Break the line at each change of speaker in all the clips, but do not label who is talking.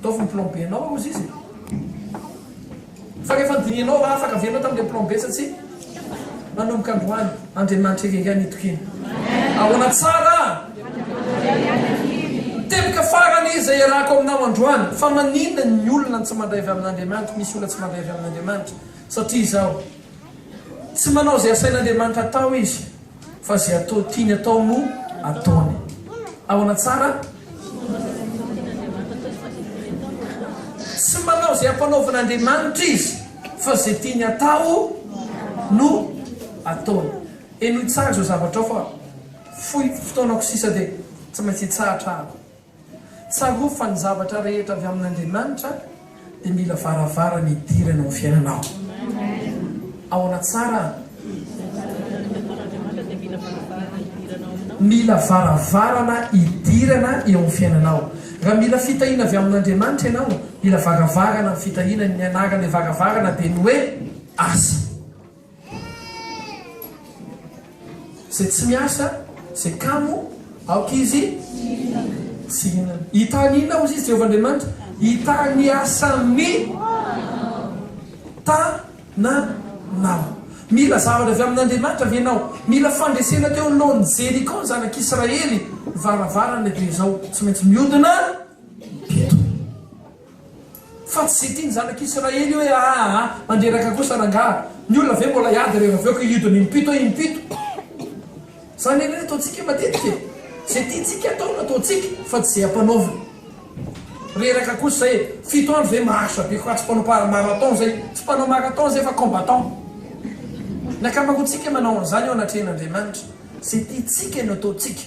Ataovy ny plan B-nao hozy izy e. Fa rehefa nodinihinao va afaka ve ianao tamin'ilay plan B sa tsia? Manomboka androany, Andriamanitra irery ihany itokiana. Ahoana tsara? Teboka farany izay iarahako aminao androany, fa maninona ny olona no tsy mandray avy amin'Andriamanitra? Misy olona tsy mandray avy amin'Andriamanitra satria izao, tsy manao izay asain'Andriamanitra atao izy. Fa izay atao tiany atao no ataony. Ahoana tsara? Tsy manao izay ampanaovin'Andriamanitra izy fa izay tiany atao no ataony. Henoy tsara izao zavatra ao fa fohy fotoanako sisa dia tsy maintsy hitsahatra aho. Tsarovy fa ny zavatra rehetra avy amin'Andriamanitra dia mila varavarana hidirana ao amin'ny fiainanao. Ahoana tsara? Mila varavarana hidirana eo amin'ny fiainanao. Raha mila fitahiana avy amin'Andriamanitra ianao, mila varavarana ny fitahiana, ny anaran'ilay varavarana dia ny hoe asa. Izay tsy miasa, izay kamo, aoka izy tsy hihinana. Hitahy ny inona hozy izy Jehovah Andriamanitra? Hitahy ny asan'ny tananao. Mila zavatra avy amin'Andriamanitra ve ianao? Mila fandresena teo anoloan'i Jeriko ny zanak'Israely. Ny varavarana dia izao, tsy maintsy mihodina impito. Fa tsy izay tian'ny zanak'Israely hoe aa mandreraka kosa rangaha, ny olona ve mbola hiady rehefa avy eo ka hiodina impito hoe impito? Izany anie ny ataontsika matetika e! Izay tiantsika atao no ataontsika fa tsy izay ampanaovina. Reraka kosa izay e! Fito andro ve maharitra be koa tsy mpanao marathon izay, tsy mpanao marathon izay fa combattant. Ny ankamaroantsika manao an'izany eo anatrehan'Andriamanitra. Izay tiantsika no ataontsika.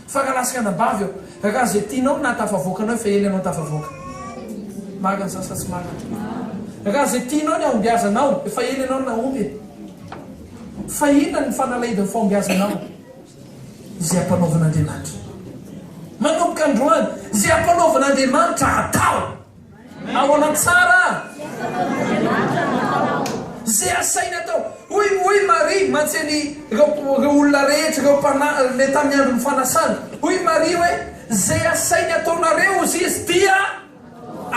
Fa raha lasa anabavy eo, raha izay tianao no nahatafavoaka anao efa ela ianao tafavoaka. Marina izany sa tsy marina? Raha izay tianao ny hahombiazanao, efa ela ianao no nahomby e. Fa inona ny fanalahidin'ny fahombiazanao? Izay ampanaovin'Andriamanitra. Manomboka androany, izay ampanaovin'Andriamanitra atao. Ahoana tsara? Izay asainy atao. Hoy hoy Maria mantsy an'i ireo ireo olona rehetra ireo mpana le tamin'ny andron'ny fanasana. Hoy Maria hoe izay asainy ataonareo hozy izy dia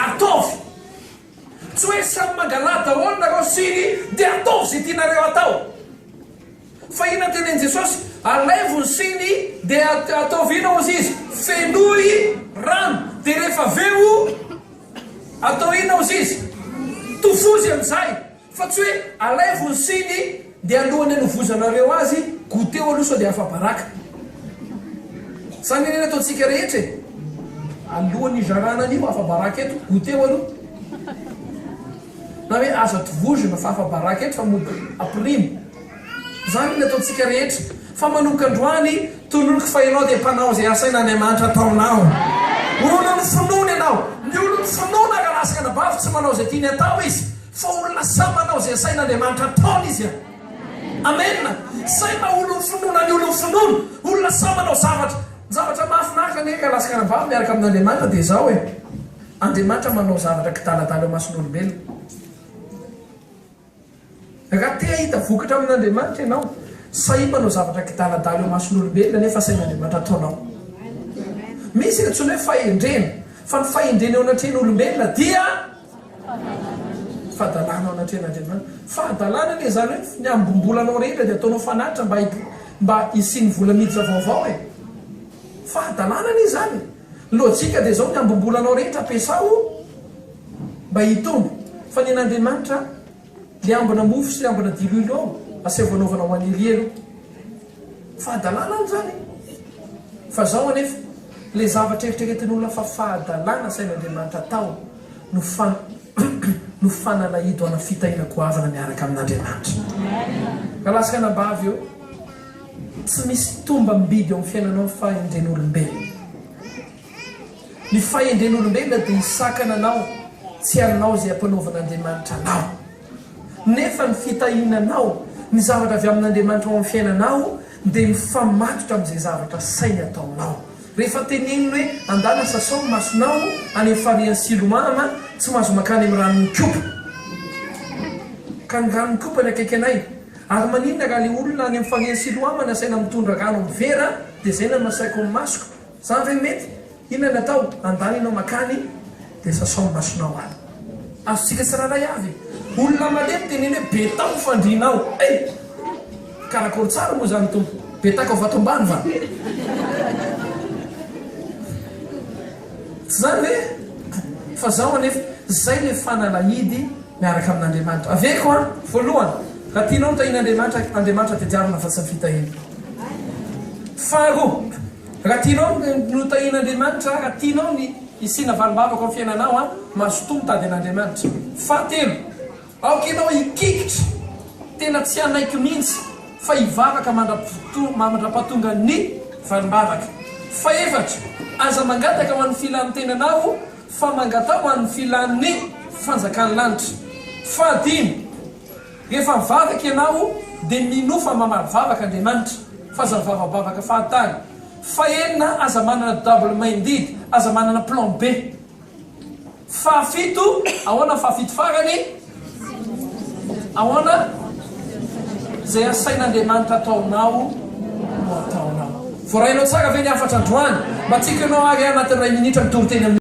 ataovy. Tsy hoe samy mangalà daholo nareo siny dia ataovy izay tianareo atao. Fa inona no tenenin'i Jesosy? Alaivo ny siny dia ataovy inona hozy izy? Fenoy rano. Dia rehefa avy eo atao inona hozy izy? Tofozy amin'izay. Fa tsy hoe alaivo ny siny dia alohan'ny hanovozanareo azy goûteo aloha sao dia afa-baraka. Izany anie no ataontsika rehetra e. Alohan'ny hizarana an'io afa-baraka eto, goûteo aloha. Na hoe aza tovozina fa afa-baraka eto fa mody ampirimo. Izany ny ataontsika rehetra. Fa manomboka androany, tononiko fa ianao dia mpanao izay asain'Andriamanitra ataonao. Olon'ny finoana ianao. Ny olon'ny finoana rahalahy sy anabavy tsy manao izay tiany atao izy, fa olona sahy manao izay asain'Andriamanitra ataony izy. Amen. Sahy maha olon'ny finoana ny olon'ny finoana. Olona sahy manao zavatra. Ny zavatra mahafinaritra anie rahalahy sy anabavy miaraka amin'Andriamanitra dia izao e. Andriamanitra manao zavatra kidaladala eo imason'olombelona. Raha te hahita vokatra amin'Andriamanitra ianao, sahia manao zavatra kidaladala eo imason'olombelona nefa asain'Andriamanitra ataonao. Misy ny antsoina hoe fahendrena, fa ny fahendrena eo anatrehan'olombelona dia fahadalana eo anatrehan'Andriamanitra. Fahadalana anie izany hoe ny ambim-bolanao rehetra dia ataonao fanatitra mba mba hisian'ny vola miditra vaovao e. Fahadalana anie izany e. Lojika dia izao ny ambim-bolanao rehetra ampiasao mba hitombo fa ny an'Andriamanitra le ambina mofo sy le ambina diloilo ao asaivo anaovana ho an'i Elie aloha. Fahadalana any izany e! Fa zao anefa, le zavatra eritreretin'olona fa fahadalana asain'Andriamanitra atao no fan no fanalahidy ho ana fitahiana goavana miaraka amin'Andriamanitra. Rahalahy sy anabavy ô, tsy misy tombam-bidy eo amin'ny fiainanao ny fahendren'olombelona. Ny fahendren'olombelona dia hisakana anao tsy hanao izay ampanaovin'Andriamanitra anao. Nefa ny fitahiana anao, ny zavatra avy amin'Andriamanitra ao amin'ny fiainanao dia mifamatotra amin'izay zavatra sainy ataonao. Rehefa teneniny hoe andana sasao ny masonao any amin'ny farihin'i Siloama, tsy mahazo mankany amin'ny ranon'Ikopa. Ka ny ranon'Ikopa ny akaiky anay. Ary maninona raha ilay olona any amin'ny farihin'i Siloama nasaina mitondra rano amin'ny vera dia izay no nasaiko ny masoko? Zany ve mety? Inona ny atao? Andany ianao makany. Dia sasao ny masonao any. Azontsika tsirairay avy. Olona malemy teneno hoe betao ny fandrianao. Ei! Karakôry tsara moa izany Tompo? Betaka ao vato ambany va? Tsy izany ve? Fa zao anefa, zay le fanalahidy miaraka amin'Andriamanitra. Averiko an, voalohany, raha tianao ny tahian'Andriamanitra, Andriamanitra tediavina fa tsy ny fitahiana. Faharoa, raha tianao ny ho tahian'Andriamanitra, raha tianao ny hisiana valim-bavaka ao amin'ny fiainanao an, mazotoa mitady an'Andriamanitra. Fahatelo, Aoka ianao hikikitra, tena tsy hanaiky mihitsy fa hivavaka mandra-pahatonga ny valim-bavaka. Fahefatra, aza mangataka ho an'ny filan'ny tenanao fa mangataha ho an'ny filan'ny fanjakan'ny lanitra. Fahadimy, rehefa mivavaka ianao dia minoa fa mamaly vavaka Andriamanitra fa aza mivavabavaka fahatany. Fahenina, aza manana double minded, aza manana plan B. Fahafito, ahoana fahafito farany? Ahoana? Izay asain'Andriamanitra ataonao no ataonao. Voarainao tsara ve ny hafatra androany? Mba tiako ianao ary anatin'ny iray minitra mitory teny amin'ny.